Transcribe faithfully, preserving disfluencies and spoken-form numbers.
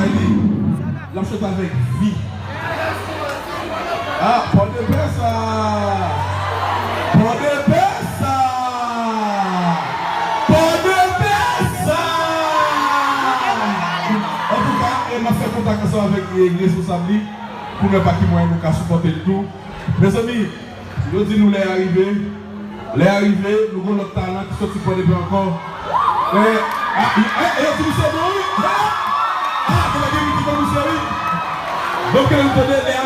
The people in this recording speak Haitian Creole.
L ap chante avèk vi. Ah, Pòdepè sa! Pòdepè sa! Pòdepè sa! Antouka, e m ap fè kontak ansanm avèk, e, responsab li pou n wè pa ki mwayen nou ka sipòte l tou. Mezanmi, yo di nou lè a rive. Lè a rive, nou gon lòt talan ki soti Pòdepè ankò. E, a, e, e, yo di misye bon, wi. E, a, gen, gen moun ki konn misye, wi. Donk, nou tande, lè a rive.